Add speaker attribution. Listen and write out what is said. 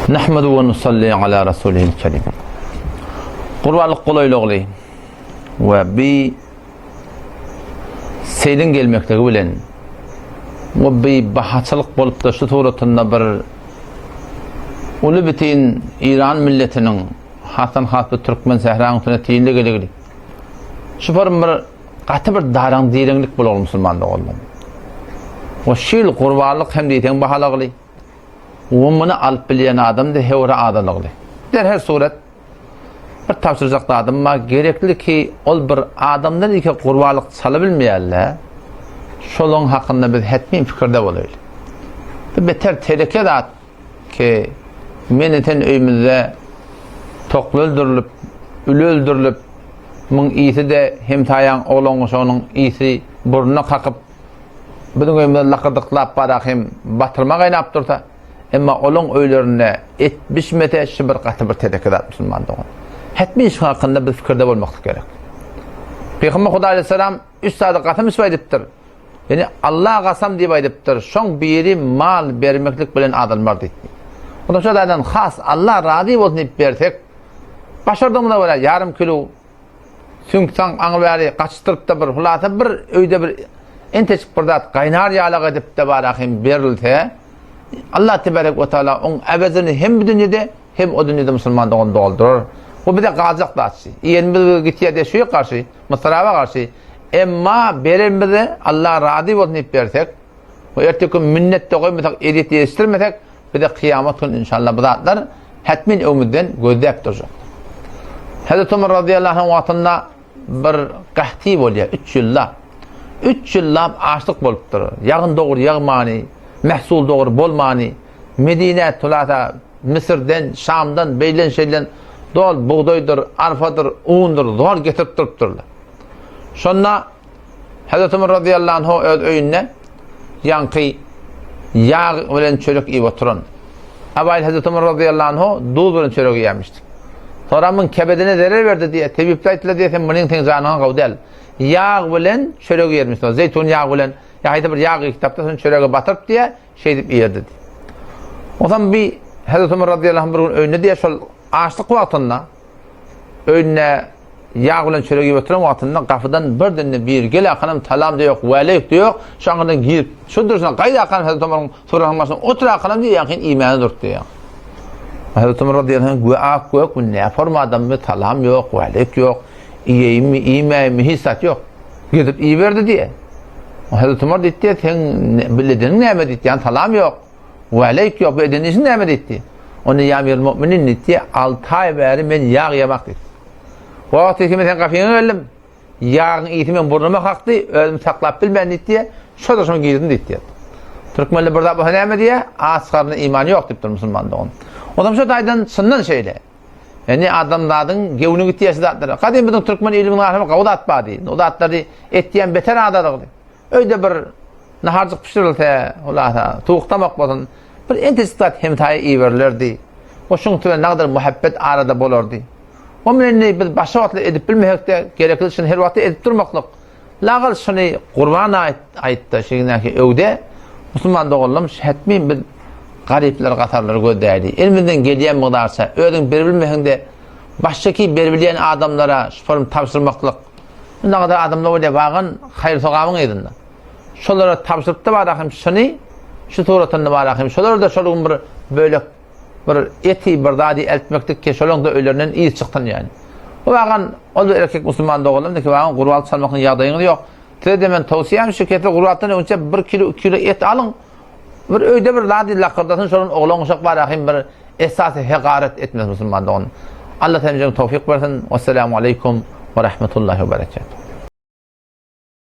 Speaker 1: Nahmedu we nusalli ala rasulihil kerim. Gurbanlyk golaýlygly we bi seýliň gelmekligi bilen we bi bahaçylyk bolupda şu suratynda bir uly bitin İran milletiniň hasdan has bu türkmen sähraň üstüne tilli geligli. Şu form bir gaty bir daraň direňlik bolar musulman doganlar. O şil gurbanlyk hem diýseň bahalagly. We muny alyp bilýän adam-da höwre adalygly. Der her surat bir tabşyrjak zadym bar, gerekli ki ol bir adamdan ilki gurbanlyk çalabilmeýärler, şolaň hakynda biz hetmin pikirde bolaýly. Bu beter teleke zat ki men sen öýümizde tokly öldürilip, üli öldürilip, muň isi-de hemsaýaň oglan-uşagynyň isi burnuna kakyp, Biziň öýümizde lakyrdyklap barak hem batyrma gaýnap dursa, emma olaň öýlerinde et bişmese, şu bir gaty bir tezeki zat musulman dogan. Hetmin şu hakynda biz pikirde bolmaklyk gerek. Pygamber Hudaý aleyhisselam üç zady gasam içip aýdypdyr. Ýani Allah gasam diýip aýdypdyr. Şoň biri mal bermeklik bilen adalmar diýdi. Onda şu zadan has Allah razy bolsun diýip bersek, başardygymyza görä ýarym kilo Süňk-saň aňy bäri gaçdyryp-da bir hulasa bir öýde bir entejik bir zat gaýnar ýalak edip-de bara hem berilse, Allah tebarek we taala oň äwezini hem bu dünýede, hem o dünýede musulman dogan doldurar. Bu bize galjak zatçy. Iýenimiz gitýär diýe şuýa garşy, mysraba garşy. Emma berenimize Allah razy bolsun diýip bersek, we erteki gün minnet-de goýmasak, ezýet ýetişdirmesek, Bize kyýamat gün inşallah bu zatlar hetmin öňümizden gözläp durjakdyr. Hazreti Ömer razyýallahu anh wagtynda bir gahti bolýar 3 ýyllap. 3 ýyllap açlyk bolupdyr. Ýagyn dogry ýagmany, mehsul dogry bolmany, Medine tulasa Müsürden, Şamdan, beýlen şeýlen dol bugdaýdyr, arpadyr, undur zor getirip durupdyrlar. Şonda Hazreti Ömer razyýallahu anh öz öýünde ýaňky ýag bilen çörek iýip oturan. Abaýyl Hazreti Ömer razyýallahu anhu duz bilen çörek iýýärmişdi. Soňra muň kebedine zerer berdi diýe, tebipler aýtdylar diýe, sen munyň seň janyňa gowy däl. Ýag bilen çörek iýermiş. Zeýtun ýagy bilen, ýa haýsy bir ýag kitapda şony çörege batyryp diýe, şeýdip iýerdi diýe. Onsoň bir Hazreti Ömer razyýallahu anh bir gün öýünde diýe şol açlyk wagtynda Öýünde ýag bilen çörek iýip oturan wagtynda gapydan birden-de biri gel-akanam salam-da ýok, waleýk-de ýok, şu aňyrdan girip, şu durşuna gaýda-akanam Hezreti Omaryň suratynyň başynda otur-akanam diýýär, ýaňky iýmäne durupdy diýýär. Hezreti Omar radyýallahu anh ak gök, bu nä forma adammy, salam ýok, waleýk ýok, iýeýinmi, iýmäýinmi, hiç zat ýok. Gezip iýiberdi diýýär. Hezreti Omar diýdi, seň biledeniň näme diýdi, ýa salam ýok. Waleýk ýok, bu eden işiň näme diýdi. Onda ýa Amirul Mu'minin diýdi, 6 aý bäri men ýag ýamak diýdi. Wagt diýdi, men seň gapyňa geldim. Ýagyň ysy meň burnuma kakdy, özümi saklap bilmän diýdi, şo-da şoňa girdim diýdi. Türkmenler bir zat bolsa näme diýýär? Aç garna iman ýok diýipdir musulman dogan. Onam şo taýdan çyndan şeýle. Ýani adamzadyň gewni gitýär şu zatlara. Gadym biziň türkmen ilimiň arasynda gawy zat bardy. O zatlary etýän beter adalygy. Öýde bir naharjyk bişirilse, hulasa, suwuk tamak bolsun, bir entejik zat hemsaýa iberilerdi. We şuň bilen nagadyr muhabbet arada bolardy. O bilen indi biz başga wagtlar edip bilmesek-de, gerekli şuny her wagtda edip durmaklyk. Lagal şuny Gurban aýtda, şeýdäki öwde musulman doganlarym hetmin biz garyplar gatarlary gözläýli. Elimizden gelýän mygdarça, özüň beribilmeseň-de, başga ki beribilýän adamlara şu form tabşyrmaklyk. Nagada adamlar bolýar bagan haýyr-sogabyň yzynda. Şolara tabşyrypda bar hem şuny, şu suratynda bar hem şolara da şol gün bir bölek bir eti bir zady eltmekdik ki şolaň da öýlerinden yz çyksyn ýani. Bu bagan ol bir erkek musulman doganlarym ki bagan gurban çalmaklyk ýagdaýyňyz ýok. Size de men towsiýam şu kesel gurbatdan öňçe 1 kilo 2 kilo et alyň. Bir öýde bir zady lakyrdasyn şolan oglan uşak bar hem bir Esasy hegaret etmez musulman dogan. Allah hemmämize towfik bersin. Wesselamu aleýkum we rahmetullahi we berekatuh.